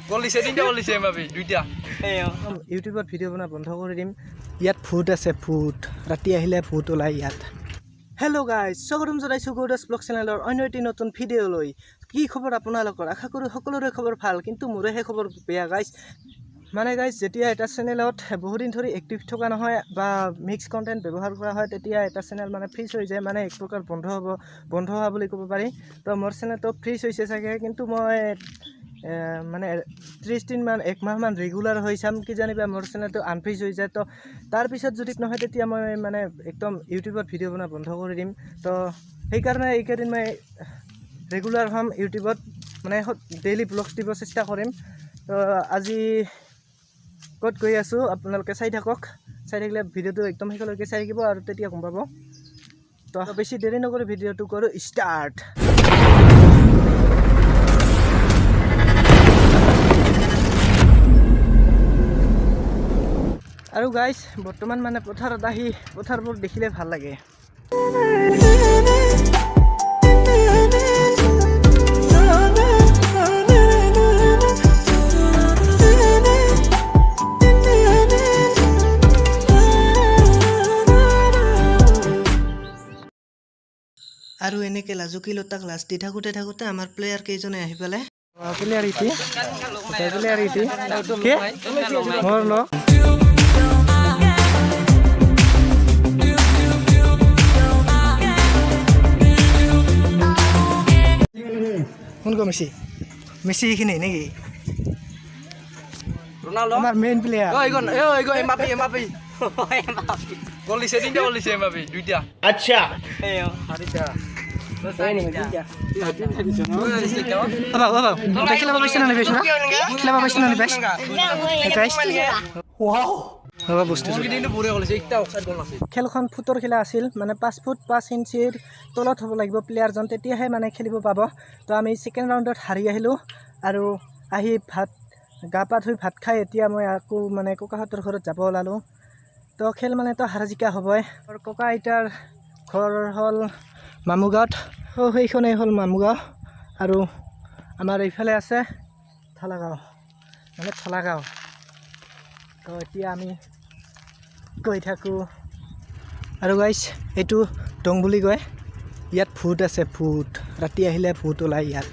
গ'ল দিছে, তিনিটা গ'ল দিছে এমবাপে, দুইটা। ইউটিউবত ভিডিঅ' বনোৱা বন্ধ কৰি দিম। ইয়াত ভূত আছে, ভূত। ৰাতি আহিলে ভূত ওলায় ইয়াত। হেল্ল' গাইজ, স্বাগতম জনাইছোঁ গৌৰাজ ব্লগ চেনেলৰ অন্য এটি নতুন ভিডিঅ'লৈ। কি খবৰ আপোনালোকৰ? আশা কৰোঁ সকলোৰে খবৰ ভাল, কিন্তু মোৰেহে খবৰ বেয়া গাইজ। মানে গাইজ, যেতিয়া এটা চেনেলত বহুদিন ধৰি এক্টিভ থকা নহয় বা মিক্স কণ্টেণ্ট ব্যৱহাৰ কৰা হয়, তেতিয়া এটা চেনেল মানে ফ্ৰিজ হৈ যায়, মানে এক প্ৰকাৰ বন্ধ হ'ব, বন্ধ হোৱা বুলি ক'ব পাৰি। তো মোৰ চেনেলটো ফ্ৰিজ হৈছে চাগে, কিন্তু মই মানে 30 দিনমান, একমাহমান ৰেগুলাৰ হৈ চাম, কিজানিবা মোৰ চেনেলটো আনফ্ৰিজ হৈ যায়। তো তাৰপিছত যদি নহয়, তেতিয়া মই মানে একদম ইউটিউবত ভিডিঅ' বনোৱা বন্ধ কৰি দিম। তো সেইকাৰণে এইকেইদিন মই ৰেগুলাৰ হ'ম ইউটিউবত, মানে ডেইলি ব্লগছ দিব চেষ্টা কৰিম। তো আজি ক'ত গৈ আছোঁ আপোনালোকে চাই থাকক। চাই থাকিলে ভিডিঅ'টো একদম শেষলৈকে চাই থাকিব আৰু তেতিয়া গম পাব। তো বেছি দেৰি নকৰি ভিডিঅ'টো কৰোঁ ষ্টাৰ্ট। আৰু গাইজ, বৰ্তমান মানে পথাৰত আহি পথাৰবোৰ দেখিলে ভাল লাগে। আৰু এনেকৈ লাজুকী লতাক লাজ দি থাকোঁতে থাকোঁতে আমাৰ প্লেয়াৰ কেইজনে আহি পেলাই প্লেয়াৰ ইটি প্লেয়াৰ ইটি কি মোৰ ন। কোন কো মেচি? মেচি এইখিনি নেকি? ৰনাল্ডো। আমাৰ মেইন প্লেয়াৰ। ঐ গ'ল, ঐ গ'ল, এমবাপে, এমবাপে। গ'ল দিছে, তিনিটা গ'ল দিছে এমবাপে, দুইটা। চাৰিটা। অবা অবা, তই খেলাব পাইছ না নাপাইছ? খেলাব পাইছ না নাপাইছ? গাইছ, ৰ'বা, বস্তু কিন্তু বঢ়িয়া গ'ল দিছে, একটা অফচাইড গ'ল নাছিল। খেলখন ফুটৰ খেলা আছিল, মানে 5 ফুট 5 ইঞ্চিৰ তলত হ'ব লাগিব প্লেয়াৰজন, তেতিয়াহে মানে খেলিব পাব। তো আমি ছেকেণ্ড ৰাউণ্ডত হাৰি আহিলোঁ আৰু আহি ভাত গা পা ধুই ভাত খাই এতিয়া মই আকৌ মানে ককাহঁতৰ ঘৰত যাব ওলালোঁ। তো খেল মানে তো হাৰা জিকা হ'বই। আৰু ককা আইতাৰ ঘৰ হ'ল মামুগাঁৱত। সেইখনেই হ'ল মামুগাঁও আৰু আমাৰ এইফালে আছে থলাগাঁও, মানে থলাগাঁও। তো এতিয়া আমি গৈ থাকোঁ। আৰু গাইজ, এইটো দং বুলি কয়। ইয়াত ভূত আছে, ভূত। ৰাতি আহিলে ভূত ওলায় ইয়াত।